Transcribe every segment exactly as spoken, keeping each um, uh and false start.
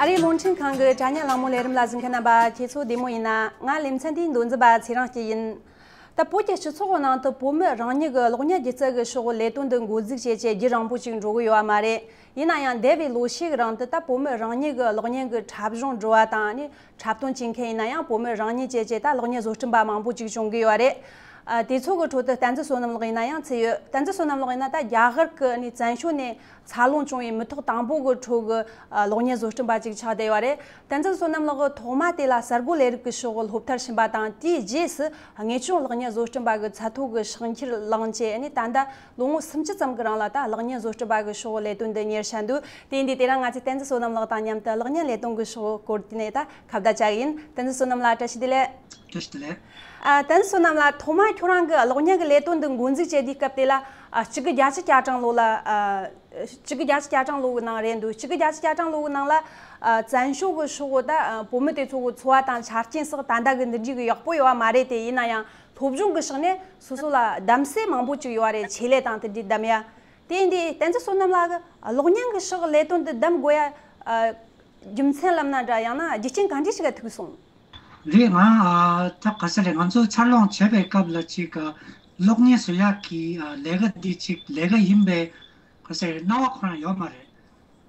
ཨ་རིའི་རླུང་འཕྲིན་ཁང་གི་དྲ་བརྙན་གླེང་མོལ་ལས་རིམ་ལ་གཟིགས་མཁན་རྣམ་པ་ཁྱེད་ཚོ་བདེ་མོ་ཡིན་ན། ང་ལེ་ཚན་འདིའི་མདོ་འཛིན་པ་ཚེ་རིང་སྐྱིད་ཡིན། ད་བོད་ཀྱི་སྤྱི་ཚོགས་ནང་དུ་བོད་མི་རང་ཉིད་ཀྱི་གློག་བརྙན་སྒྱུ་རྩལ་གྱི་ཕྱོགས་ལས་དོན་འདི་འགོ་འཛུགས་བྱས་རྗེས་རྒྱུན་རིང་པོ་ཅིག་འགྲོ་གི་ཡོད་པ་མ་རེད། ཡིན་ན་ཡང་འདས་པའི་ལོ་ཤས་ཀྱི་རིང་དུ་ད་བོད་མི་རང་ཉིད་ཀྱི་གློག་བརྙན་གྱི་འཁྲབ་གཞུང་འགྲོ་བ་དང་ནི་འཁྲབ་སྟོན་བྱེད་མཁན་ཡིན་ན་ཡང་བོད་མི་རང་ཉིད་བཅས་ཀྱི་ད་གློག་བརྙན་བཟོ་སྐྲུན་པ་མང་པོ་ཅིག་བྱུང་གི་ཡོད་རེད། ཨ། དེ་ཚོ་གི་ཁྲོད་དུ་བསྟན་འཛིན་བསོད་ནམས་ལགས་ཡིན་ན་ཡང་ཚུད་ཡོད། བསྟན་འཛིན་བསོད་ནམས་ལགས་ཡིན་ན་ད་རྒྱ་གར་གྱི་ནི་བཙན་བྱོལ་ནས་འཚར་ལོངས་བྱུང་བའི་མི་ཐོག་དང་པོ་གི་ཁྲོད་ཀྱི་ཨ་གློག་བརྙན་བཟོ་སྐྲུན་པ་ཅིག་ཆགས་བསྡད་ཡོད་རེད། བསྟན་འཛིན་བསོད་ནམས་ལགས་ཀྱིས་ཐོག་མ་དེ་ལ་གསར་འགོད་ལས་རིགས་ཀྱི་ཕྱོགས་སློབ་མཐར་ཕྱིན་པ་དང་། དེའི་རྗེས་སུ་དངོས་བྱུང་གློག་བརྙན་བཟོ་སྐྲུན་པ་གི་ཚད་མཐོ་གི་ཤེས་འཁྱེར་བླངས་བྱས་ནི་ད་ལྟ་ལོ་ངོ་སུམ་ཅུ་ཙམ་གྱི་རིང་ལ་ད་གློག་བརྙན་བཟོ་སྐྲུན་པ་གི་ཕྱོགས་ལས་དོན་འདི་གཉེར་བཞིན་འདུག་དེ་ཡིན་དུས་དེ་རིང་ང་ཚོས་བསྟན་འཛིན་བསོད་ནམས་ལགས་དང་མཉམ་དུ་གློག་བརྙན་ལས་དོན་གྱི་ཕྱོགས་སྐོར་དེ་ནས་ད་ཁ་བརྡ་བྱ་གི་ཡིན། བསྟན་འཛིན་བསོད་ནམས་ལགས་བཀྲ་ཤིས་བདེ་ལེགས། བཀྲ་ཤིས་བདེ་ལེགས། ཨ། བསྟན་འཛིན་བསོད་ནམས་ལགས། ཐོག་མར་ཁྱོད་རང་གི་གློག་བརྙན་གྱི་ལས་དོན་འདི་འགོ་འཛུགས་བྱས་དུས་སྐབས་དེ་ལ། ཨ། གཅིག་དགུ་བརྒྱད་ཅུ་གྱ་གྲངས་ལོ་ལ། ཨ། གཅིག་དགུ་བརྒྱད་ཅུ་གྱ་གྲངས་ལོ་གི་ནང་རེད་འདུག་གཅིག་དགུ་བརྒྱད་ཅུ་གྱ་གྲངས་ལོ་གི་ནང་ལ། ཨ། བཙན་བྱོལ་གྱི་ཕྱོགས་ད། ཨ། བོད་མི་དེ་ཚོ་གི་འཚོ་བ་དང་ཆ་རྐྱེན་སོགས་ད་ལྟ་གི་འདི་འདྲའི་གི་ཡག་པོ་ཡོད་པ་མ་རེད་དེ། ཡིན་ན་ཡང་སློབ་སྦྱོང་གི་ཕྱོགས་ནས་སོ་སོ་ལ་གདམ་གསེས་མང་པོ་ཅིག་ཡོད་པ་རེད། ཆེད་ལས་དང་དེ་འདྲའི་གདམ་ཡ། དེ་ཡིན་དུས་བསྟན་འཛིན་བསོད་ནམས་ལགས་ཀྱིས་གློག་བརྙན་གྱི་ཕྱོགས་ལས་དོན་འདི་གདམ་དགོས་ཡ། ཨ། རྒྱུ་མཚན་ལབ་ན་འདྲ། ཡང་ན་རྒྱུ་རྐྱེན་ག་འདྲ་ཞིག་ལ་ཐུག་སོང་། རེད། ང་ཨ་ད་ག་ས་རེད། ང་ཚོ་འཚར་ལོངས་བྱས་པའི་སྐབས་ལ་ཅིག་ཨ་གློག་བརྙན་བཟོ་ཡག་གི་ཨ་ལས་ཀ་འདི་ཅིག་ལས་ཀ་ཡིན་པའི་ག་ས་རེད། སྣང་བ་ཁོ་རང་ཡོད་མ་རེད།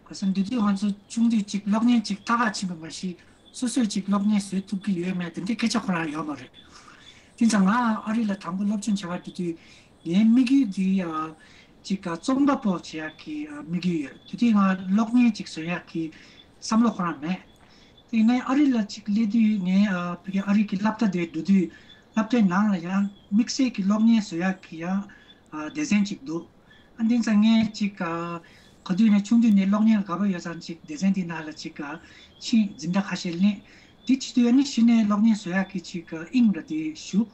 ག་ས་འདི་དུས་ང་ཚོ་ཆུང་དུས་ཅིག་གློག་བརྙན་ཅིག་ལྟ་ག་ཕྱིན་པ་མ་གཞི་སོ་སོས་ཅིག་གློག་བརྙན་བཟོས་ཐུབ་ཀྱི་ཡོད་མེད་དེ་འདྲའི་སྐད་ཆ་ཁོ་རང་ཡོད་མ་རེད། དེ་ཙང་ང་ཨ་རི་ལ་དང་པོ་སློབ་སྦྱོང་བྱེད་གར་འགྲོ་དུས་ངའི་དམིགས་ཡུལ་འདི་ཨ་ཅིག་ཨ་རྩོམ་པ་པོ་བྱེད་ཡག་གི་ཨ་དམིགས་ཡུལ་ཡོད། དེ་དུས་ང་གློག་བརྙན་ཅིག་བཟོ་ཡག་གི་བསམ་བློ་ཁོ་རང་མེད། དེ་ནས་ཨ་རི་ལ་ཅིག་སླེབས་དུས་ངའི་ཨ་ཕ་གི་ཨ་རི་གི་སློབ་གྲྭ་དེ་འགྲོ་དུས་སློབ་གྲྭའི་ནང་ལ་ཡང་དམིགས་བསལ་གྱི་གློག་བརྙན་བཟོ་ཡག་གི་ཡང་ཨ་སྡེ་ཚན་ཅིག་འདུག་ཨ་འདི་ཙང་ངས་ཅིག་ཨ་ག་དུས་ནས་ཆུང་དུས་ནས་གློག་བརྙན་ལ་དགའ་པོ་ཡོད་ཙང་ཅིག་སྡེ་ཚན་འདི་ནང་ལ་ཅིག་ཨ་ཕྱིན། འཛིན་གྲྭ་ཁ་ཤས་ལེན། དེ་བྱེད་དུས་ཨ་ནི་གཞི་ནས་གློག་བརྙན་བཟོ་ཡག་གི་ཅིག་ཨ་དབྱིངས་ར་དེ་ཞུགས།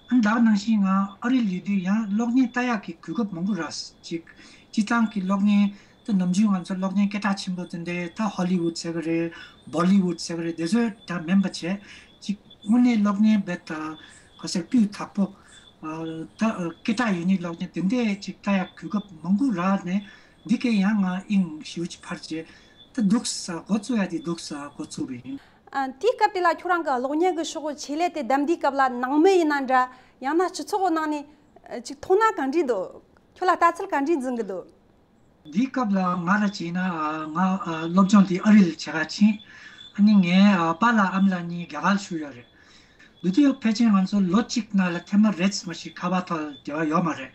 ཨ་ནི་ད་ག་ནང་བཞིན་ང་ཨ་རི་སླེབས་དུས་ཡང་གློག་བརྙན་ལྟ་ཡག་གི་གོ་སྐབས་མང་པོ་རག་ཅིག་སྤྱིར་བཏང་གི་གློག་བརྙན་ད་ནམ་རྒྱུན་ང་ཚོ་གློག་བརྙན་སྐད་གྲགས་ཆེན་པོ་དེ་འདྲའི་ད་ཧོ་ལི་ཝུད་ཟེར་གི་རེད། བོ་ལི་ཝུད་ཟེར་གི་རེད། དེ་ཚོ་འདྲ་མིན་པ་བྱས་ཅིག་དངོས་གནས་གློག་བརྙན་རྦད་དེ་ག་ས་སྤུས་དག་པོ་ཨ་ད་སྐད་གྲགས་ཡོད་ནི་གློག་བརྙན་དེ་འདྲས་ཅིག་ལྟ་ཡག་གོ་སྐབས་མང་པོ་རག་ནས་འདི་གས་ཡང་ང་དབྱིངས་ཞེ་པོ་ཅིག་འཕར་བྱས་ད་འདུག་ས། འགོ་བཙུགས་ཡ་དེ་འདུག་ས་འགོ་བཙུགས་པ་ཡིན། ཨ། དེའི་སྐབས་དེ་ལ་ཁྱོད་རང་གི་གློག་བརྙན་གྱི་ཕྱོགས་ཆེད་ལས་དེ་བདམས་དུས་སྐབས་ལ་ནང་མི་ཡིན་ན་འདྲ། ཡང་ན་སྤྱི་ཚོགས་ནང་ནས་ཅིག་མཐོང་སྣང་ག་འདྲས་འདུག་ཁྱོད་ལ་ལྟ་ཚུལ་ག་འདྲས་འཛིན་གྱི་འདུག་འདིའི་སྐབས་ལ་ང་ར་བྱས་ན་ཨ་ང་ཨ་སློབ་སྦྱོང་དེ་ཨ་རི་ལ་བྱེད་ག་ཕྱིན། ཨ་ནི་ངའི་ཨ་པཱ་ལགས་ཨ་མ་ལགས་གཉིས་རྒྱ་གར་ལ་བཞུགས་ཡོད་རེད། དེ་དུས་ཕལ་ཆེར་ང་ཚོ་ལོ་གཅིག་ནང་ལ་ཐེངས་མ་རེ་ཙམ་ཞིག་ཁ་པར་ཐོག་ལ་འབྲེལ་བ་ཡོད་མ་རེད།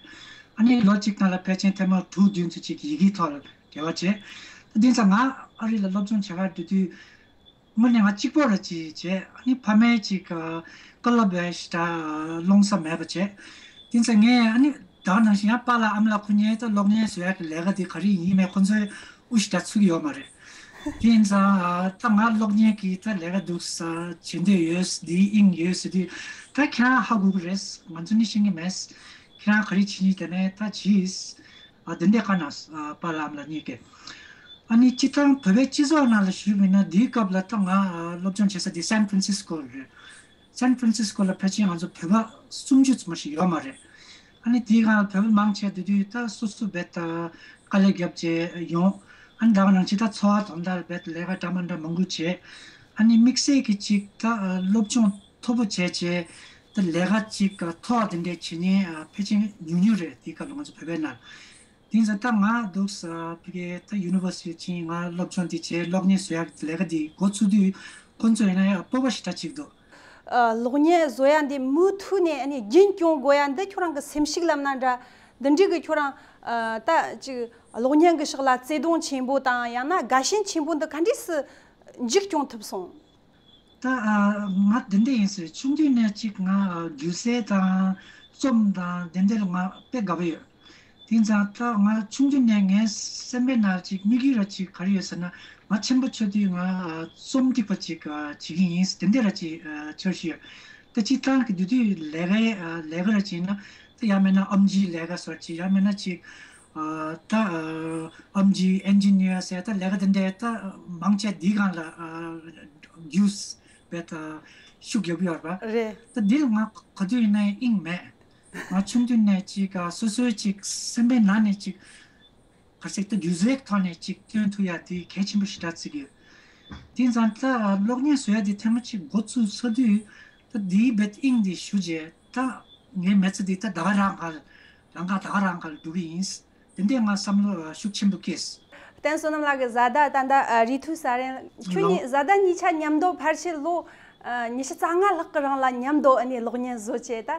ཨ་ནི་ལོ་གཅིག་ནང་ལ་ཕལ་ཆེར་ཐེངས་མ་དྲུག་བདུན་ཙམ་ཅིག་ཡི་གེའི་ཐོག་ལ་འབྲེལ་བ་བྱས། དེ་ཙང་ང་ཨ་རི་ལ་སློབ་སྦྱོང་བྱེད་གར་འགྲོ་དུས། དངོས་གནས་ང་གཅིག་པོ་ར་ཅིག་བྱས། ཨ་ནི་ཕ་མས་ཅིག་ཨ་བཀའ་སློབ་བས་ཞེ་དྲག་སློང་ས་མེད་པ་བྱས། དེ་ཙང་ངས་ཨ་ནི་ད་ག་ནང་བཞིན་ཡང་པཱ་ལགས་ཨ་མ་ལགས་ཁོ་གཉིས་ད་གློག་བརྙན་བཟོ་ཡག་གི་ལས་ཀ་དེ་ག་རེ་ཡིན་མིན་ཁོ་ཚོས་དབུ་ཞེ་དྲག་ཚུགས་ཀྱི་ཡོད་མ་རེད། དེ་ཡིན་ཙང་ཨ་ད་ང་གློག་བརྙན་གྱི་ད་ལས་ཀ་འདུག་ས་བྱེད་འདོད་ཡོད། འདིའི་དབྱིངས་ཡོད་ཟེར་དུས་ད་ཁྱེད་རང་ཧ་གོ་གི་རེད། ང་ཚོ་ནི་ཤེས་ཀྱི་མེད། ཁྱེད་རང་ག་རེ་བྱེད་ནི་དེ་ནས་ད་བྱིས། ཨ་དེ་འདྲས་བཀའ་གནང་། ཨ་པཱ་ལགས་ཨ་མ་ལགས་གཉིས་ཀས། ཨ་ནི་སྤྱིར་བཏང་བོད་པའི་སྤྱི་ཚོགས་ནང་ལ་ཞུས་པ་ཡིན་ན་འདིའི་སྐབས་ལ་ད་ང་ཨ་སློབ་སྦྱོང་བྱེད་ས་དེ་སན་ཕྲན་སིས་ཀོ་རེད། སན་ཕྲན་སིས་ཀོ་ལ་ཕལ་ཆེར་ང་ཚོ་བོད་པ་སུམ་ཅུ་ཙམ་ཞིག་ཡོད་མ་རེད། ཨ་ནི་དེའི་སྒང་ལ་བོད་པ་མང་ཆེ་དེ་དུས་ད་སོ་སོ་རྦད་དེ་དཀའ་ལས་བརྒྱབ་བྱས་ཡོང་། ཨ་ནི་ད་ག་ནང་བཞིན་ད་འཚོ་བ་དོན་དག་རྦད་དེ་ལས་ཀ་འདྲ་མི་འདྲ་མང་པོ་བྱས། ཨ་ནི་དམིགས་བསལ་གྱི་ཅིག་ད་ཨ་སློབ་སྦྱོང་མཐོ་པོ་བྱས་བྱས་ད་ལས་ཀ་ཅིག་མཐོ་བ་དེ་འདྲས་བྱེད་མཁན་ཨ་ཕལ་ཆེར་ཉུང་ཉུང་རེད། དེའི་སྐབས་ལ་ང་ཚོ་བོད་པའི་ནང་། དེ་ཡིན་ཙང་ད་ང་འདུག་ས་ཕ་གི་ད་ཡུ་ནི་ཝར་སི་ཊི་ཕྱིན། ང་སློབ་སྦྱོང་དེ་བྱས། གློག་བརྙན་བཟོ་ཡག་གི་ལས་ཀ་དེ་འགོ་ཚུགས་དུས་ཁོང་ཚོ་ཡིན་ན་ཡང་སྤོབས་པ་ཞེ་དྲག་ཅིག་འདུག་ཨ། གློག་བརྙན་བཟོ་ཡ་འདི་མུ་མཐུད་ནས་ཨ་ནི་རྒྱུན་སྐྱོང་དགོས་ཡ་འདི་ཁྱོད་རང་གི་སེམས་ཤུགས་ལབ་ན་འདྲ། འདི་འདྲའི་གི་ཁྱོད་རང་ཨ་ད་ཅིག་གློག་བརྙན་གི་ཕྱོགས་ལ་བརྩེ་དུང་ཆེན་པོ་དང་ཡང་ན་དགའ་ཞེན་ཆེན་པོ་འདི་ག་འདྲས་སེ་འཇུག་སྐྱོང་ཐུབ་སོང་། ད་ཨ་ང་འདི་འདྲ་ཡིན་ཟེར། ཆུང་དུས་ནས་ཅིག་ང་ཨ་སྒྱུ་རྩལ་དང་རྩོམ་དང་འདི་འདྲ་ལ་ང་དཔེ་དགའ་པོ་ཡོད། དེ་ཙང་ད་ང་ཆུང་དུས་ནས་ངའི་སེམས་པའི་ནང་ཅིག་དམིགས་ཡུལ་ར་ཅིག་ག་རེ་ཡོད་ཟེར་ན། ང་ཆེན་པོ་ཆགས་དུས་ང་ཨ་རྩོམ་སྒྲིག་པ་ཅིག་ཨ་བྱེད་ཀྱི་ཡིན་ཟེར་དེ་འདྲ་ར་ཅིག་ཨ་འཆར་གཞི་ཡོད། ད་སྤྱིར་བཏང་གི་དེ་དུས་ལས་ཀའི་ཨ་ལས་ཀ་ར་ཅིག་ཡིན་ན་ད་ཡང་མིན་ན་ཨེམ་ཆི་ལས་ཀ་སོགས་ཅིག་ཡང་མིན་ན་ཅིག་ཨ་ད་ཨ་ཨེམ་ཆི་ཨེན་ཇི་ནི་ཡར་ཟེར་ད་ལས་ཀ་དེ་འདྲའི་ད་མང་ཆེ་འདིའི་སྒང་ལ་ཨ་རྒྱུས་རྦད་དེ་ཤུགས་རྒྱབ་ཀྱི་ཡོད་རེད་པ། རེད། ད་འདིར་ང་ག་དུས་ཡིན་ན་ཡང་དབྱིངས་མེད། ང་ཆུང་དུས་ནས་ཅིག་ཨ་སོ་སོའི་ཅིག་སེམས་པའི་ནང་ནས་ཅིག་ག་ཚད་ད་སྒྱུ་རྩལ་ཐོག་ནས་ཅིག་སྟོན་ཐུབ་ཡ་དེ་གལ་ཆེན་པོ་ཞེ་དྲག་བརྩི་གི་ཡོད། དེ་ཙང་ད་གློག་བརྙན་བཟོ་ཡ་དེ་ཐེངས་མ་གཅིག་འགོ་བཙུགས་ཚར་དུས། ད་དེའི་རྦད་དབྱིངས་དེ་ཞུ་རྗེས་ད་ངའི་མི་ཚེ་འདི་ད་ད་ག་རང་ག་རང་ག་ད་ག་རང་ག་ལ་འགྲོ་གི་ཡིན། དེ་འདྲའི་ང་བསམ་བློ་ཤུགས་ཆེན་པོ་སྐྱེས། བསྟན་བསོད་ནམས་ལགས་ཀྱི་བཟའ་ཟླ་ད་ལྟ་རིག་ཐུ་ས་རན། ཁྱོད་གཉིས་བཟའ་ཟླ་གཉིས་ཆ་མཉམ་དུ་ཕལ་ཆེར་ལོ་ཉི་ཤུ་རྩ་ལྔ་ལྷག་གི་རིང་ལ་མཉམ་དུ་ཨ་ནི་གློག་བརྙན་བཟོ་བྱས་ད་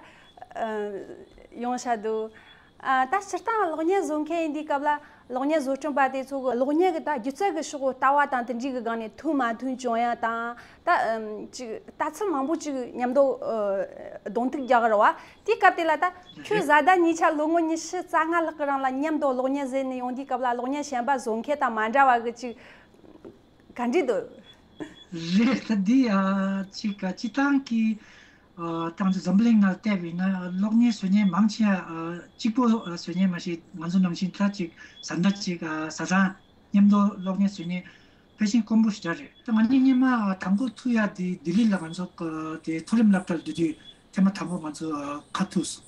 ཡོང་བཞག་འདུག་ཨ། ད་སྤྱིར་བཏང་གློག་བརྙན་བཟོ་མཁན་ཡིན་དུས་སྐབས་ལ་གློག་བརྙན་བཟོ་སྐྲུན་པ་དེ་ཚོ་གི་གློག་བརྙན་གི་ད་སྒྱུ་རྩལ་གི་ཕྱོགས་ལྟ་བ་དང་དེ་འདྲའི་གི་སྒང་ནས་མཐུན་མ་མཐུན་བྱུང་ཡ་དང་ད་ཨམ་ཅིག་ལྟ་ཚུལ་མང་པོ་ཅིག་མཉམ་དུ་ཨ་གདོང་ཐུག་རྒྱག་གི་རེད་བ། དེའི་སྐབས་དེ་ལ་ད་ཁྱོད་བཟའ་ཟླ་གཉིས་ཆ་ལོ་ངོ་ཉི་ཤུ་རྩ་ལྔ་ལྷག་གི་རིང་ལ་མཉམ་དུ་གློག་བརྙན་བཟོས་ནས་ཡོང་དུས་སྐབས་ལ་གློག་བརྙན་གཞན་པ་བཟོ་མཁན་དང་མ་འདྲ་བ་གི་ཅིག་ག་འདྲ་འདུག་རེད། ད་འདི་ཨ་ཅིག་ཨ་སྤྱིར་བཏང་གི་ཨ་ཏང་ཙེ་འཛམ་བུ་གླིང་ནང་བལྟས་པ་ཡིན་ན་གློག་བརྙན་བཟོ་མཁན་མང་ཆེ་བ་ཨ་གཅིག་པོ་ཨ་བཟོ་མཁན་མ་ཞིག་ང་ཚོ་ནང་བཞིན་ད་ཅིག་བཟའ་ཟླ་གཅིག་ཨ་བཟའ་ཚང་མཉམ་དུ་གློག་བརྙན་བཟོ་མཁན་ཕལ་ཆེར་དཀོན་པོ་ཞེ་དྲག་རེད། ད་ང་གཉིས་སྔོན་མ་ཨ་དང་པོ་ཐུག་ཡ་དེ་ལྡི་ལི་ལ་ང་ཚོ་ཨ་དེ་མཐོ་རིམ་སློབ་གྲྭ་ལ་སྡོད་དུས་ཐེངས་མ་དང་པོ་ང་ཚོ་ཨ་ཁ་ཐུག་སོང་།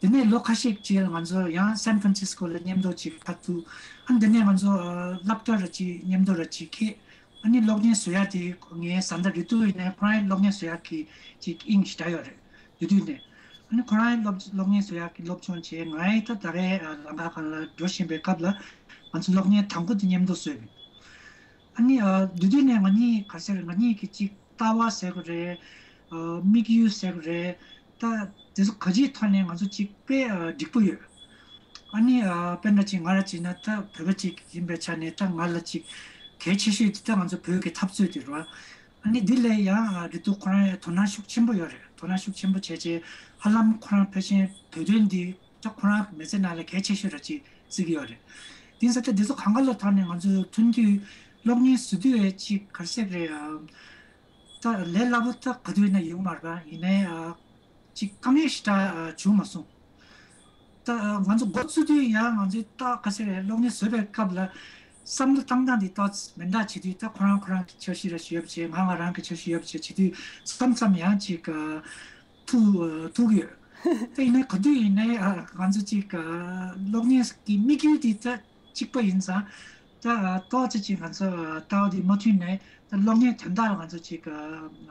དེ་ནས་ལོ་ཁ་ཤས་རྗེས་ལ་ང་ཚོ་ཡང་སན་ཧྥ་རན་སིས་ཀོ་ལ་མཉམ་དུ་ཅིག་ཁ་ཐུག་ཨ་ནི་དེ་ནས་ང་ཚོ་ཨ་སློབ་གྲྭ་ར་ཅིག་མཉམ་དུ་ར་ཅིག་ཁེལ། ཨ་ནི་གློག་བརྙན་བཟོ་ཡ་དེ་ངའི་བཟའ་ཟླ་རིག་ཐུ་ཡིན་ནའི་ཁོ་རང་གློག་བརྙན་བཟོ་ཡ་གི་ཅིག་དབྱིངས་ཞེ་དྲག་ཡོད་རེད། དེ་དུས་ནས་ཨ་ནི་ཁོ་རང་གློག་གློག་བརྙན་བཟོ་ཡ་གི་སློབ་སྦྱོང་བྱས། ང་ཡི་ད་ད་རེས་ཨ་ལམ་ཁ་སྒང་ལ་འགྲོ་བཞིན་པའི་སྐབས་ལ་ང་ཚོ་གློག་བརྙན་དང་པོ་དེ་མཉམ་དུ་བཟོས་པ་ཡིན། ཨ་ནི་ཨ་དེ་དུས་ནས་ང་གཉིས་ག་ཟེར་ང་གཉིས་ཀྱི་ཅིག་ལྟ་བ་ཟེར་དགོས་རེད། ཨ་དམིགས་ཡུལ་ཟེར་དགོས་རེད། ད་དེ་ཚོ་ག་ཅིའི་ཐོག་ནས་ང་ཚོ་ཅིག་དཔེ་ཨ་འགྲིག་པོ་ཡོད། ཨ་ནི་ཨ་དཔེར་ན་ཅིག་ང་ར་བྱས་ན་ད་བོད་པ་ཅིག་ཡིན་པའི་ཆ་ནས་ད་ང་ལ་ཅིག་གལ་ཆེ་ཤོས་དེ་ད་ང་ཚོ་བོད་ཀྱི་འཐབ་རྩོད་དེ་རེད་བ། ཨ་ནི་འདི་ལས་ཡང་ཨ་རིག་ཐུ་ཁོ་རང་ཡང་དོ་སྣང་ཤུགས་ཆེན་པོ་ཡོད་རེད། དོ་སྣང་ཤུགས་ཆེན་པོ་བྱས་རྗེས་ཧ་ལམ་ཁོ་རང་ཕལ་ཆེར་བོད་དོན་འདི་ད་ཁོ་རང་མི་ཚེ་ནང་ལ་གལ་ཆེ་ཤོས་ར་ཅིག་བརྩི་གི་ཡོད་རེད། དེ་ཡིན་ཙང་ད་འདི་ཚོ་གང་ག་ལ་ཐོག་ནས་ང་ཚོ་མཐུན་འགྱུར་གློག་བརྙན་བཟོ་དུས་ཨེ་ཅིག་ག་རེ་ཟེར་རེད། ཨ་ད་ལས་སླ་པོ་ད་ག་དུས་ཡིན་ན་ཡོང་མ་རེད་པ། ཡིན་ནའི་ཨ་ཅིག་དཀའ་ངལ་ཞེ་དྲག་ཨ་བྱུང་མ་སོང་། ད་ཨ་ང་ཚོ་འགོ་བཙུགས་དུས་ཡང་ང་ཚོས་ད་ག་ཟེར་རེད། གློག་བརྙན་བཟོས་པའི་སྐབས་ལ་བསམ་བློ་བཏང་སྟངས་འདི་ཏོག་ཙམ་མི་འདྲ་བྱེད་དུས། ད་ཁོ་རང་ཁོ་རང་གི་འཆར་གཞི་ར་ཞིག་ཡོད་པ་བྱས། ང་ང་རང་གི་འཆར་གཞི་ཡོད་པ་བྱས། བྱེད་དུས་མཚམས་མཚམས་ཡང་ཅིག་ཨ་ཐུག་ཐུག་ཡོད། དེ་ཡིན་ནའི་ག་དུས་ཡིན་ནའི་ཨ་ང་ཚོ་ཅིག་ཨ་གློག་བརྙན་གྱི་དམིགས་ཡུལ་དེ་ད་གཅིག་པ་ཡིན་ཙང་། ད་ཨ་ཏོག་ཙམ་ཅིག་ང་ཚོ་ཨ་ལྟ་བ་དེ་མ་མཐུན་ནའི་ད་གློག་བརྙན་དོན་དག་ལ་ང་ཚོ་ཅིག་ཨ་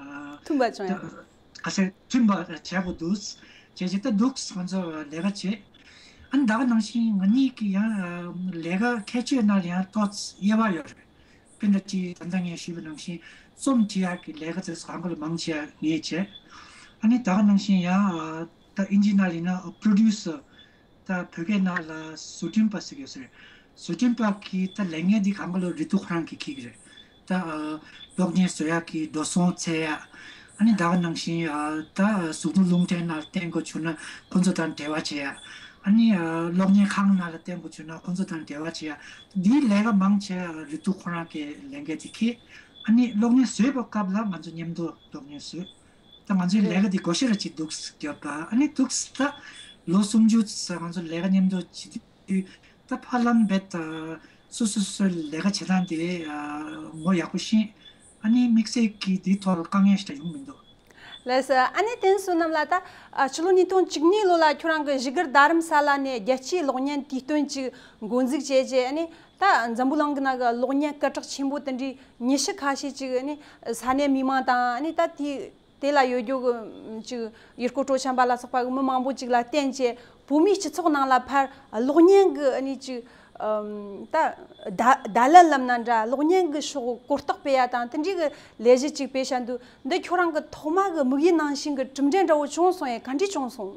ཨ་མཐུན་པ་བྱུང་ད་ཡོད། ག་ཚོད་མཐུན་པ་བྱེད་དགོས་འདུག་བྱས་རྗེས་ད་འདུག་ང་ཚོ་ལས་ཀ་བྱེད། ཨ་ནི་ད་ག་ནང་བཞིན་ང་གཉིས་ཀྱི་ཡང་ཨ་ལས་ཀ་ཁྱད་ཆོས་ནང་ལ་ཡང་ཏོག་ཙམ་དབྱེ་བ་ཡོད་རེད། དཔེར་ན་ཅིག་ད་ལྟ་ངས་ཞུས་པ་ནང་བཞིན་རྩོམ་འབྲི་ཡག་གི་ལས་ཀ་དེ་ཚོ་གང་ག་ལ་མང་ཆེ་བ་ངས་བྱས། ཨ་ནི་ད་ག་ནང་བཞིན་ཡང་ཨ་ད་ཨིན་ཇི་ནང་ལ་ཡིན་ན་ཨ་པྲོ་ཌུ་སར། ད་བོད་སྐད་ནང་ལ་བཟོ་སྐྲུན་པ་ཟེར་གྱི་ཡོད་ས་རེད། བཟོ་སྐྲུན་པ་གི་ད་ལས་འགན་འདི་གང་ག་ལོ་རིག་ཐུ་ཁོ་རང་གིས་འཁྱེར་གྱི་རེད། ད་ཨ་གློག་བརྙན་བཟོ་ཡག་གི་འགྲོ་སོང་འཚོལ་ཡག་ཨ་ནི་ད་ག་ནང་བཞིན་ཨ་ད་གཟུགས་མཐོང་རླུང་འཕྲིན་ནང་བསྟན་དགོས་བྱུང་ན་ཁོང་ཚོ་དང་འབྲེལ་བ་བྱེད་ཡག་ཨ་ནི་ཨ་གློག་བརྙན་ཁང་ནང་ལ་བསྟན་དགོས་བྱུང་ན་ཁོང་ཚོ་དང་འབྲེལ་བ་བྱེད་ཡག་འདིའི་ལས་ཀ་མང་ཆེ་བ་རིག་ཐུ་ཁོ་རང་གི་ལས་འགན་དེ་འཁྱེར། ཨ་ནི་གློག་བརྙན་བཟོས་པའི་སྐབས་ལ་ང་ཚོ་མཉམ་དུ་གློག་བརྙན་བཟོས། ད་ང་ཚོའི་ལས་ཀ་འདི་བགོ་བཤའ་ར་ཅིག་འདུག་བརྒྱབ་པ། ཨ་ནི་འདུག་ད་ལོ་སུམ་ཅུ་ཙམ་ང་ཚོ་ལས་ཀ་མཉམ་དུ་བྱེད་དུས་ད་ཧ་ལམ་རྦད་དེ་སོ་སོ་སོའི་ལས་ཀ་བྱེད་སྟངས་དེ་ཨ་ངོ་ཡག་པོ་ཤེས། ཨ་ནི་དམིགས་བསལ་གྱི་དེའི་ཐོག་ལ་དཀའ་ངལ་ཞིག་ད་ཡོང་མི་འདུག་ལགས་སོ། ཨ་ནི་བསྟན་བསོད་ནམས་ལགས། ད་ཨ་ཕྱི་ལོ་ཉིས་སྟོང་བཅུ་གཉིས་ལོ་ལ་ཁྱོད་རང་གི་བཞུགས་སྒར་རྡ་རམ་ས་ལ་ནས་རྒྱལ་སྤྱིའི་གློག་བརྙན་དུས་སྟོན་ཅིག་འགོ་འཛུགས་བྱས་རྗེས། ཨ་ནི་ད་འཛམ་བུ་གླིང་གི་ནང་གི་གློག་བརྙན་སྐད་གྲགས་ཆེན་པོ་དེ་འདྲའི་ཉི་ཤུ་ཁ་ཤས་ཅིག་ཨ་ནི་ས་གནས་མི་མང་དང་། ཨ་ནི་ད་དེ་དེ་ལ་ཡོད་རྒྱུ་གི་ཅིག་ཡུལ་སྐོར་སྤྲོ་འཆམ་པ་ལ་སོགས་པ་གི་མི་མང་པོ་ཅིག་ལ་བརྟེན་བྱས། བོད་མིའི་སྤྱི་ཚོགས་ནང་ལ་ཕར་གློག་བརྙན་གི་ཨ་ནི་ཅིག་ཨམ་ད་ད་ད་ལན་ལབ་ན་འདྲ། གློག་བརྙན་གི་ཕྱོགས་གོ་རྟོགས་སྤེལ་ཡ་དང་དེ་འདྲའི་གི་ལས་གཞི་ཅིག་སྤེལ་བཞག་འདུག་འདི་ཁྱོད་རང་གི་ཐོག་མ་གི་དམིགས་ཡུལ་ནང་བཞིན་གི་གྲུབ་འབྲས་འདྲ་བོ་བྱུང་སོང་ཡས། ག་འདྲ་བྱུང་སོང་།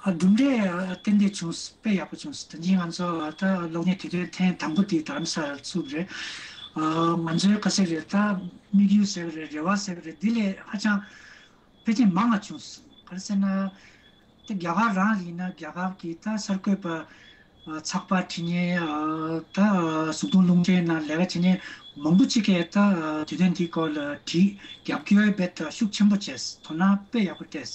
ཨ་གྲུབ་འབྲས་ཨ་ཏན་ཏན་བྱུང་། དཔེ་ཡག་པོ་བྱུང་སོང་། ད་གིན་ང་ཚོ་ཨ་ད་གློག་བརྙན་དུས་སྟོན་ཐེངས་དང་པོ་དེ་རྡ་རམ་ས་ལར་བཙུགས་རེད། ཨ་ང་ཚོའི་ག་ཟེར་རེད། ད་དམིགས་ཡུལ་ཟེར་རེད། རེ་བ་ཟེར་རེད། འདི་ལས་ཧ་ཅང་ཕལ་ཆེར་མང་ང་བྱུང་སོང་། ག་རེ་ཟེར་ན། ད་རྒྱ་གར་རང་ལ་ཡིན་ན་རྒྱ་གར་གྱི་ད་གསར་འགོད་པ་ཨ་ཚགས་པར་བྲིས་མཁན། ཨ་ད་གཟུགས་མཐོང་རླུང་འཕྲིན་ནང་ལས་ཀ་བྱེད་མཁན་མང་པོ་ཅིག་གིས་ད་དུས་སྟོན་འདིའི་སྐོར་ལ་བྲིས། རྒྱབ་སྐྱོར་རྦད་དེ་ཤུགས་ཆེན་པོ་བྱས། དོ་སྣང་དཔེ་ཡག་པོ་སྤྲད།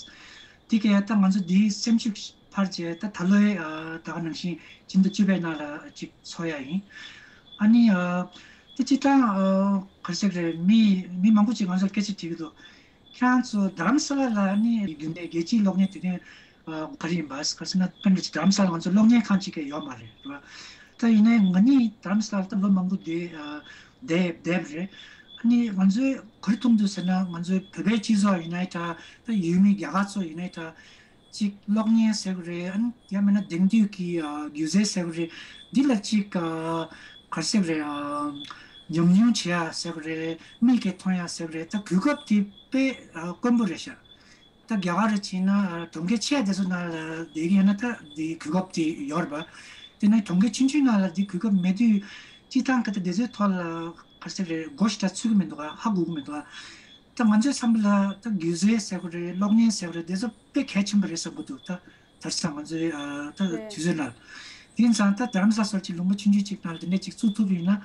དེ་གས་ད་ང་ཚོ་འདིའི་སེམས་ཤུགས་འཕར་བྱས། ད་ད་ལོའི་ཨ་ད་ག་ནང་བཞིན་སྤྱི་ཟླ་བཅུ་པའི་ནང་ལ་ཅིག་འཚོགས་ཡ་ཡིན། ཨ་ནི་ཨ་ད་སྤྱིར་བཏང་ཨ་ག་རེ་ཟེར་རེད། མི་མི་མང་པོ་ཅིག་ང་ཚོར་སྐད་ཆ་དྲིས་ཀྱི་འདུག་ཁྱེད་རང་ཚོ་རྡ་རམ་ས་ལ་ལ་ནི་རྒྱུན་ལྡན་རྒྱལ་སྤྱིའི་གློག་བརྙན་དུས་སྟོན་ཨ་ག་རེ་ཡིན་པ། ག་རེ་ཟེར་ན། དཔེར་ན་རྡ་རམ་ས་ལ་ང་ཚོ་གློག་བརྙན་ཁང་གཅིག་གི་ཡོད་མ་རེད། རེད་བ། ད་ཡིན་ནའི་ང་གཉིས་རྡ་རམ་ས་ལ་ད་ལོ་མང་པོ་བསྡད། ཨ་ དེབ་དེབ་རེད། ཨ་ནི་ང་ཚོས་ག་རེ་མཐོང་འདུག་ཟེར་ན། ང་ཚོའི་བོད་པའི་སྤྱི་ཚོགས་ཡིན་ནའི་འདྲ། ད་ཡུལ་མི་རྒྱ་གར་ཚོ་ཡིན་ནའི་འདྲ། ཅིག་གློག་བརྙན་ཟེར་དགོས་རེད། ཨ་ནི་ཡང་མིན་ན་དེང་དུས་ཀྱི་ཨ་སྒྱུ་རྩལ་ཟེར་དགོས་རེད། འདི་ལ་ཅིག་ཨ་ག་རེ་ཟེར་དགོས་རེད། ཨ་ཉམས་མྱོང་བྱེད་ཡ་ཟེར་དགོས་རེད། མིག་གིས་མཐོང་ཡ་ཟེར་དགོས་རེད། ད་གོ་སྐབས་དེ་དཔེ་ཨ་དཀོན་པོ་རེད་ཤག་ད་རྒྱ་གར་རུ་ཕྱིན་ན་གྲོང་ཁྱེར་ཆེ་དེ་ཚོ་ནང་ལ་བསྡད་ཀྱི་ཡོད་ན་ད་འདི་གོ་སྐབས་དེ་ཡོད་རེད་པ། དེ་ནས་གྲོང་ཁྱེར་ཆུང་ཆུང་ནང་ལ་འདི་གོ་སྐབས་མེད་དུས། སྤྱིར་བཏང་གི་ད་དེ་ཚོའི་ཐོག་ལ་ག་རེ་ཟེར་དགོས་རེད། མགོ་ཞེ་དྲག་ཚོད་ཀྱི་མི་འདུག་ག་ཧ་གོ་གི་མི་འདུག་ག་ད་ང་ཚོའི་བསམ་པ་ལ་ད་སྒྱུ་རྩལ་ཟེར་དགོས་རེད། གློག་བརྙན་ཟེར་དགོས་རེད། དེ་ཚོ་དཔེ་གལ་ཆེན་པོ་རེད་བསམ་གྱི་འདུག་ད་དེང་སང་ང་ཚོའི་ཨ་ད་རེད། དུས་ཚོད་ནང་། དེང་སང་ད་རྡ་རམ་ས་ལ་སོགས་ཀྱི་ལུང་པ་ཆུང་ཆུང་ཅིག་ནང་ལ་དེ་འདྲ་ཅིག་བཙུགས་ཐུབ་ཡིན་ན།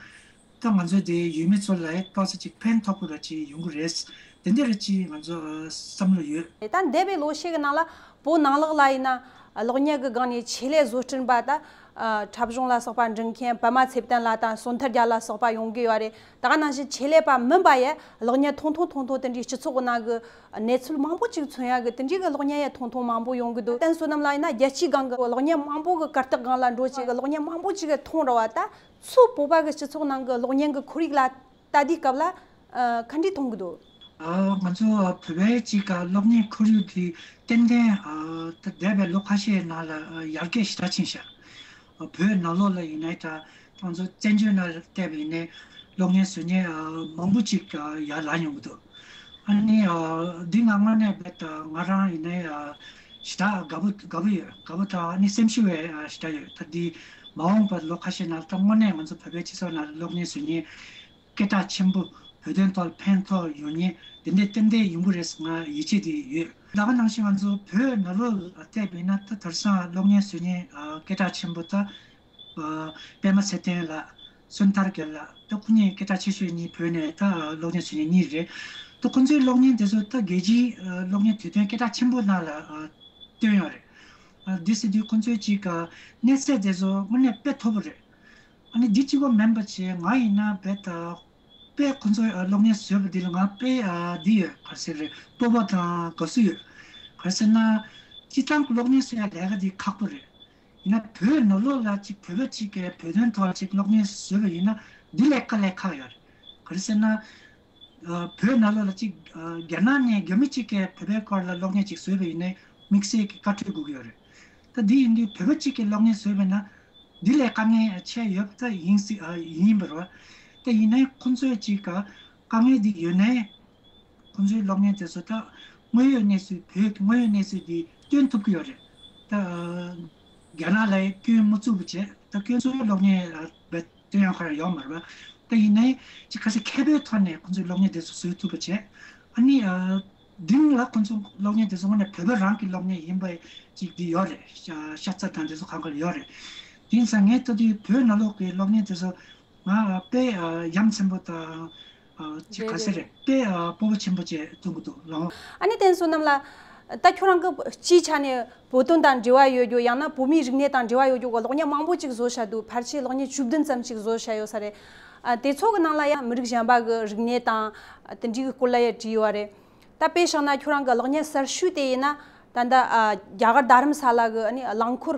ད་ང་ཚོའི་དེ་ཡུལ་མི་ཚོ་ལ་ཏོག་ཙམ་ཅིག་ཕན་ཐོགས་པོ་ར་ཅིག་ཡོང་གི་རེད། དེ་འདྲ་ར་ཅིག་ང་ཚོ་ཨ་བསམ་བློ་ཡོད། ད་འདས་པའི་ལོ་ཤས་ཀྱི་ནང་ལ་བོད་ནང་ལོགས་ལ་ཡིན་ན་གློག་བརྙན་གྱི་སྒང་ནས་ཆེད་ལས་བཟོ་སྐྲུན་པ་ད་ཨ་འཁྲབ་གཞུང་ལ་སོགས་པ་འབྲི་མཁན་པད་མ་ཚེ་བརྟན་ལགས་དང་བསོད་ཐར་རྒྱལ་ལ་སོགས་པ་ཡོང་གི་ཡོད་རེད། ད་ག་ནང་བཞིན་ཆེད་ལས་པ་མིན་པ་ཡང་གློག་བརྙན་ཐུང་ཐུང་ཐུང་ཐུང་དེ་འདྲའི་སྤྱི་ཚོགས་ཀྱི་ནང་གི་གནས་ཚུལ་མང་པོ་ཅིག་མཚོན་ཡ་གི་དེ་འདྲའི་གི་གློག་བརྙན་ཡང་ཐུང་ཐུང་མང་པོ་ཡོང་གི་འདུག་བསྟན་བསོད་ནམས་ལགས་ཡིན་ན་རྒྱལ་སྤྱིའི་སྒང་གི་གློག་བརྙན་མང་པོ་གི་གར་སྟེགས་སྒང་ལ་འགྲོ་བྱས་གི་གློག་བརྙན་མང་པོ་ཅིག་གི་མཐོང་ར་བ། ད་ཚོ་བོད་པ་གི་སྤྱི་ཚོགས་ནང་གི་གློག་བརྙན་གི་ཁོར་ཡུག་ལ་ལྟ་དུས་སྐབས་ལ་ཨ་ག་འདྲ་མཐོང་གི་འདུག་ཨ་ང་ཚོ་བོད་པའི་ཅིག་ག་གློག་བརྙན་ཁོར་ཡུག་དེ་ཏན་ཏན་ཨ་ད་འདས་པའི་ལོ་ཁ་ཤས་ནང་ལ་ཨ་ཡར་རྒྱས་ཞེ་དྲག་ཕྱིན་ཤག་ཨ་བོད་ནང་ལོགས་ལ་ཡིན་ནའི་འདྲ། ང་ཚོ་བཙན་བྱོལ་ནང་ལ་བལྟས་པ་ཡིན་ནའི་གློག་བརྙན་བཟོ་མཁན་ཨ་མང་པོ་ཅིག་ཨ་ཡར་ལངས་ཡོང་གི་འདུག་ཨ་ནི་ཨ་འདི་ང་དངོས་གནས་རྦད་དེ་ང་རང་ཡིན་ནའི་ཨ་ཞེ་དྲག་དགའ་པོ་དགའ་པོ་ཡོད། དགའ་པོ་དང་ཨ་ནི་སེམས་ཤུགས་བས་ཨ་ཞེ་དྲག་ཡོད། ད་འདི་མ་འོངས་པར་ལོ་ཁ་ཤས་ནང་ལ་ད་དངོས་གནས་ང་ཚོ་བོད་པའི་སྤྱི་ཚོགས་ནང་ལ་གློག་བརྙན་བཟོ་མཁན་སྐད་གྲགས་ཆེན་པོ། བོད་དོན་ཐོག་ཕན་ཐོགས་ཡོང་མཁན་དེ་འདྲ་ཏན་ཏན་ཡོང་གི་རེད་ཟེར་ང་ཡིད་ཆེས་དེ་ཡོད། ད་ག་ནང་བཞིན་ང་ཚོ་བོད་ནང་ལོགས་ལ་བལྟས་པ་ཡིན་ན་ད་དེང་སང་གློག་བརྙན་བཟོ་མཁན་ཨ་སྐད་གྲགས་ཆེན་པོ་ད་ཨ་པད་མ་ཚེ་བརྟན་ལགས། བསོད་ཐར་རྒྱལ་ལགས། ད་ཁོ་གཉིས་སྐད་གྲགས་ཆེ་ཤོས་གཉིས་བོད་ནས་ད་གློག་བརྙན་བཟོ་མཁན་གཉིས་རེད། ད་ཁོ་ཚོའི་གློག་བརྙན་དེ་ཚོ་ད་རྒྱལ་སྤྱིའི་གློག་བརྙན་དུས་སྟོན་སྐད་གྲགས་ཆེན་པོ་ནང་ལ་བཏོན་ཡོད་རེད། འདི་ཟེར་དུས་ཁོ་ཚོས་ཅིག་གནས་ཚད་དེ་ཚོ་དངོས་གནས་དཔེ་མཐོ་པོ་རེད། ཨ་ནི་འདི་གཅིག་པོ་མིན་པ་བྱས་ང་ཡིན་ན་རྦད་དེ་དཔེ་ཁོ་ཚོའི་གློག་བརྙན་བཟོས་པ་འདི་ལ་ང་དཔེ་འདི་ཡོད། ག་རེ་ཟེར་རེད། སྤོབས་པ་དང་དགའ་བསུ་ཡོད། ག་རེ་ཟེར་ན་སྤྱིར་བཏང་གློག་བརྙན་བཟོ་ཡ་ལས་ཀ་འདི་ཁག་པོ་རེད། ཡིན་ན་བོད་ནང་ལོགས་ལ་ཅིག་བོད་པ་ཅིག་གིས་བོད་དོན་ཐོག་ཅིག་གློག་བརྙན་བཟོས་པ་ཡིན་ན་འདི་ལས་དཀའ་ལས་ཁག་ཡོད་རེད། ག་རེ་ཟེར་ན་ཨ་བོད་ནང་ལོགས་ལ་ཅིག་ཨ་རྒྱ་ནག་ནས་རྒྱ་མི་ཅིག་གིས་བོད་པའི་སྐོར་ལ་གློག་བརྙན་ཅིག་བཟོས་པ་ཡིན་ན་དམིགས་བསལ་གྱི་བཀའ་འཁྲོལ་དགོས་ཀྱི་ཡོད་རེད། ད་འདི་ཡིན་དུས་བོད་པ་ཅིག་གིས་གློག་བརྙན་བཟོས་པ་ན་འདི་ལས་དཀའ་ངལ་ཆེ་ཡོད་པ་ད་ཡིན་སྲིད་ཨ་ཡིན་པ་རེད་བ། ད་ཡིན་ནའི་ཁོང་ཚོས་ཅིག་ག་དཀའ་ངལ་འདི་ཡོད་ནའི། ཁོང་ཚོའི་གློག་བརྙན་དེ་ཚོ་ད་དངོས་ཡོད་གནས་ཚུལ་བོད་ཀྱི་དངོས་ཡོད་གནས་ཚུལ་འདི་སྟོན་ཐུབ་ཀྱི་ཡོད་རེད། ད་རྒྱ་ནག་ལ་སྐྱོན་མི་བཙུགས་པ་བྱས། ད་སྐྱོན་བཙུགས་གློག་བརྙན་རྦད་སྟོན་ཡག་ག་རེ་ཡོད་མ་རེད་པ། ད་ཡིན་ནའི་ཅིག་ག་ཚོད་མཁས་པོའི་ཐོག་ནས་ཁོང་ཚོའི་གློག་བརྙན་དེ་ཚོ་བཟོ་ཐུབ་པ་བྱས། ཨ་ནི་ཨ་འདི་ལ་ཁོང་ཚོ་གློག་བརྙན་དེ་ཚོ་དངོས་གནས་བོད་པ་རང་གི་གློག་བརྙན་ཡིན་པ་ཅིག་འདི་ཡོད་རེད། ཤ་ཤ་ཚ་དང་དེ་ཚོ་གང་ག་ལ་ཡོད་རེད། དེ་ཡིན་ཙང་ངས་ལྟ་དུས་བོད་ནང་ལོགས་ཀྱི་གློག་བརྙན་དེ་ཚོ་ང་དཔེ་ཡ་མཚན་པོ་དང་ཅིག་ག་ཟེར་རེད། དཔེ་སྤོབས་པ་ཆེན་པོ་བྱས་བཏང་གི་འདུག་ལགས། ཨ་ནི་བསྟན་བསོད་ནམས་ལགས། ད་ཁྱོད་རང་གི་སྤྱིའི་ཆ་ནས་བོད་དོན་དང་འབྲེལ་བ་ཡོད་རྒྱུ་ཡང་ན་བོད་མིའི་རིག་གནས་དང་འབྲེལ་བ་ཡོད་རྒྱུ་གི་གློག་བརྙན་མང་པོ་ཅིག་བཟོ་བཞག་འདུག་ཕལ་ཆེར་གློག་བརྙན་བཅུ་བདུན་ཙམ་ཞིག་བཟོ་བཞག་ཡོད་ས་རེད། ཨ་དེ་ཚོ་གི་ནང་ལ་ཡང་མི་རིགས་གཞན་པ་གི་རིག་གནས་དང་དེ་འདྲའི་གི་སྐོར་ལ་ཡང་བྲིས་ཡོད་རེད། ད་དཔེ་བཞག་ན་ཁྱོད་རང་གི་གློག་བརྙན་གསར་ཤོས་དེ་ཡིན་ན་ད་ལྟ་ཨ་རྒྱ་གར་རྡ་རམ་ས་ལ་གི་ཨ་ནི་རླངས་འཁོར་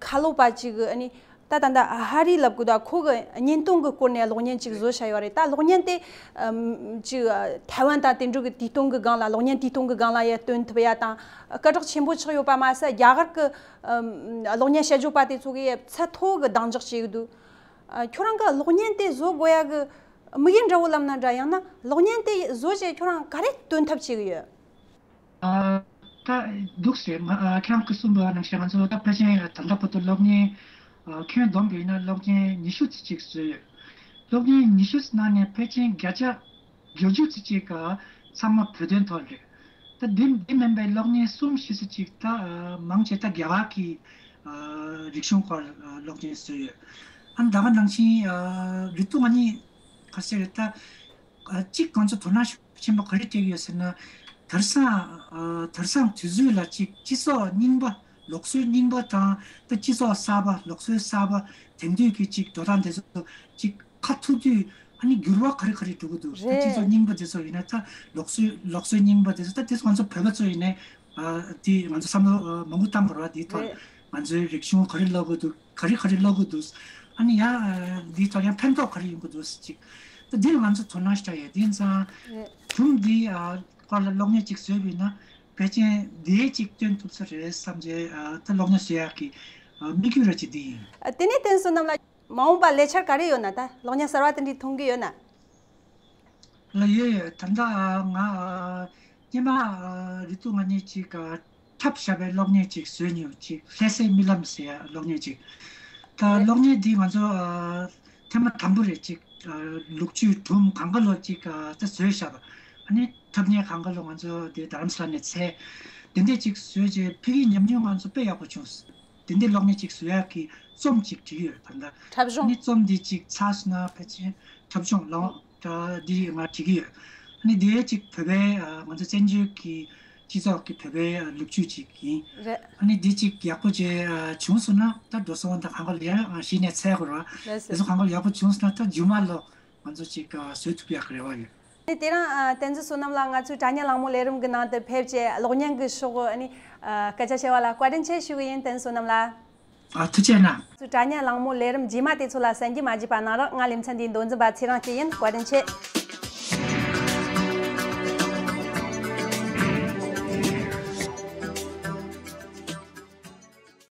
ཁ་ལོ་པ་ཅིག་གི་ཨ་ནི་ད་ད་ལྟ་ཧ་རི་ལབ་དགོས་ད། ཁོ་གི་བརྙན་ཐུང་གི་སྐོར་ནས་གློག་བརྙན་ཅིག་བཟོ་བཞག་ཡོད་རེད། ད་གློག་བརྙན་དེ་ཨམ་ཅིག་ཐའེ་ཝན་དང་དེ་འདྲ་གི་དུས་སྟོན་གི་སྒང་ལ་གློག་བརྙན་དུས་སྟོན་གི་སྒང་ལ་ཡ་སྟོན་ཐུབ་ཡ་དང་སྐད་གྲགས་ཆེན་པོ་ཆགས་ཡོད་པ་མ་ཟད་རྒྱ་གར་གི་ཨམ་གློག་བརྙན་དཔྱད་བརྗོད་པ་དེ་ཚོ་གིས་ཚད་མཐོ་གི་གདེང་འཇོག་བྱེད་གི་འདུག་ཨ་ཁྱོད་རང་གི་གློག་བརྙན་དེ་བཟོ་དགོས་ཡ་གི་དམིགས་ཡུལ་འདྲ་བོ་ལབ་ན་འདྲ། ཡང་ན་གློག་བརྙན་དེ་བཟོ་བྱས་ཁྱོད་རང་ག་རེ་སྟོན་ཐབས་བྱེད་གི་ཡོད། ཨ་ད་འདུག་སེ་ང་ཨ་ཁྱེད་རང་གིས་གསུངས་པ་ནང་བཞིན་ང་ཚོ་ད་ཕལ་ཆེར་ད་ལྟ་བར་དུ་གློག་བརྙན་ཨ་ཁྱོན་བསྡོམས་པ་ཡིན་ན་གློག་བརྙན་ཉི་ཤུ་ཙམ་ཅིག་བཟོས་ཡོད། གློག་བརྙན་ཉི་ཤུ་ནང་ནས་ཕལ་ཆེར་བརྒྱ་ཆ་བརྒྱད་ཅུ་ཙམ་ཅིག་ག་ཚང་མ་བོད་དོན་ཐོག་རེད། ད་འདི་འདི་མིན་པའི་གློག་བརྙན་གསུམ་བཞི་ཙམ་ཅིག་ད་ཨ་མང་ཆེ་ད་རྒྱ་གར་གྱི་ཨ་རིག་གཞུང་སྐོར་ཨ་གློག་བརྙན་བཟོས་ཡོད། ཨ་ནི་ད་ག་ནང་བཞིན་ཨ་རེད་འདུག་ང་གཉིས་ག་ཟེར་རེད་ད། ཨ་གཅིག་ང་ཚོ་དོ་སྣང་ཤུགས་ཆེན་པོ་ག་རེ་སྤྲད་ཀྱི་ཡོད་ཟེར་ན། དེང་སང་ཨ་དེང་སང་དུས་ཚོད་ལ་གཅིག་སྤྱི་ཚོགས་རྙིང་པ། ལུགས་སྲོལ་རྙིང་པ་དང་ད་སྤྱི་ཚོགས་གསར་པ། ལུགས་སྲོལ་གསར་པ། དེང་དུས་ཀྱི་གཅིག་འགྲོ་སྟངས་དེ་ཚོ་གཅིག་ཁ་ཐུག་དུས་ཨ་ནི་འགྱུར་བ་ག་རེ་ག་རེ་འགྲོ་གི་འདུག་ད་སྤྱི་ཚོགས་རེད། རྙིང་པ་དེ་ཚོ་ཡིན་ན་ད་ལུགས་སྲོལ་ལུགས་སྲོལ་རྙིང་པ་དེ་ཚོ་ད་དེ་ཚོ་ང་ཚོ་བོད་པ་ཚོ་ཡིན་ནའི་ཨ་དེ་ང་ཚོ་བསམ་བློ་ཨ་མང་པོ་བཏང་དགོས་རེད་བ། དེའི་ཐོག་རེད། ང་ཚོའི་རིག་གཞུང་ག་རེ་བརླག་གི་འདུག་ག་རེ་ག་རེ་བརླག་གི་འདུག་ཨ་ནི་ཡང་འདིའི་ཐོག་ཡང་ཕན་ཐོགས་ག་རེ་ཡོང་གི་འདུག་ཅིག་ད་འདི་ལ་ང་ཚོ་དོ་སྣང་ཞིག་རྒྱག་ཡས་དེ་ཡིན་ཙང་། རེད། སྒྲུང་འདི་ཨ་སྐོར་ལ་གློག་བརྙན་ཅིག་བཟོས་པ་ཡིན་ན་ཕལ་ཆེར་འདིའི་ཅིག་སྟོན་ཐུབ་ས་རེད་བསམ་བྱས། ཨ་ད་གློག་བརྙན་བཟོ་ཡག་གི་ཨ་དམིགས་ཡུལ་ར་ཅིག་འདི་ཡིན། ཨ་དེ་ནས་བསྟན་བསོད་ནམས་ལགས། མ་འོངས་པ་ལས་འཆར་ག་རེ་ཡོད་ན། ད་གློག་བརྙན་གསར་བ་དེ་འདྲ་མཐོང་གི་ཡོད་ན། ལགས་ཡོད་ཡོད། ད་ལྟ་ང་ཨ་སྔོན་མ་ཨ་རི་ཏུ་ང་གཉིས་ཅིག་ཨ་འཁྲབ་བཞག་པའི་གློག་བརྙན་ཅིག་བཟོས་མྱོང་། ཅིག་ལྷ་སའི་རྨི་ལམ་ཟེར་ཡ་གློག་བརྙན་ཅིག་ད་རེད། གློག་བརྙན་འདི་ང་ཚོ་ཨ་ཐེངས་མ་དང་པོ་རེད། ཅིག་ཨ་ལོ་རྒྱུས་སྒྲུང་སྒང་ག་ལོགས་ཅིག་ཨ་ད་བཟོས་བཞག་པ། ཨ་ནི་འཁྲབ་མཁན་སྒང་ག་ལོགས་ང་ཚོ་དེ་རྡ་རམ་ས་ལ་ནས་འཚོལ། དེ་འདྲས་ཅིག་བཟོས་རྗེས་ཕ་གིའི་ཉམས་མྱོང་ང་ཚོ་དཔེ་ཡག་པོ་བྱུང་། དེ་འདྲས་གློག་བརྙན་ཅིག་བཟོ་ཡག་གི་རྩོམ་ཅིག་བྲིས་ཡོད་ད་ལྟ། འཁྲབ་གཞུང་། ཨ་ནི་རྩོམ་འདི་ཅིག་ཚར་སོང་ན་ཕལ་ཆེར་འཁྲབ་གཞུང་ལ་ད་འདི་ང་བྲིས་ཀྱི་ཡོད། ཨ་ནི་དེ་ཅིག་བོད་པའི་ཨ་ང་ཚོ་བཙན་བྱོལ་གྱི་སྤྱི་ཚོགས་ཀྱི་བོད་པའི་ཨ་ལོ་རྒྱུས་ཅིག་ཡིན། རེད། ཨ་ནི་འདི་ཅིག་ཡག་པོ་བྱས་ཨ་བྱུང་སོང་ན་ད་འགྲོ་སོང་ད་སྒང་ག་ལོགས་ཡར་ཨ་གཞི་ནས་འཚོལ་དགོས་རེད་བ། ལགས་སོ། དེ་ཚོ་སྒང་ག་ལོགས་ཡག་པོ་བྱུང་སོང་ན་ད་མཇུག་མ་ལོགས་ང་ཚོ་ཅིག་ཨ་བཟོ་ཐུབ་ཡག་གི་རེ་བ་ཡོད། ཨ་ནི་དེ་རིང་ཨ་བསྟན་འཛིན་བསོད་ནམས་ལགས་ང་ཚོའི་དྲ་བརྙན་གླེང་མོལ་ལས་རིམ་གྱི་ནང་དུ་ཕེབས་བྱས་གློག་བརྙན་གྱི་ཕྱོགས་ཨ་ནི་ཨ་སྐད་ཆ་བཤད་པ་ལ་བཀའ་དྲིན་ཆེ་ཞུ་གི་ཡིན། བསྟན་འཛིན་བསོད་ནམས་ལགས། ཨ་ཐུགས་རྗེ་གནང་། ང་ཚོའི་དྲ་བརྙན་གླེང་མོལ་ལས་རིམ་རྗེས་མ་དེ་ཚོ་ལ་གསན་རྒྱུ་མ་བརྗེད་པ་གནང་རོགས། ང་ལེ་ཚན་འདིའི་མདོ་འཛིན་པ་ཚེ་རིང་སྐྱིད་ཡིན། བཀའ་དྲིན་ཆེ།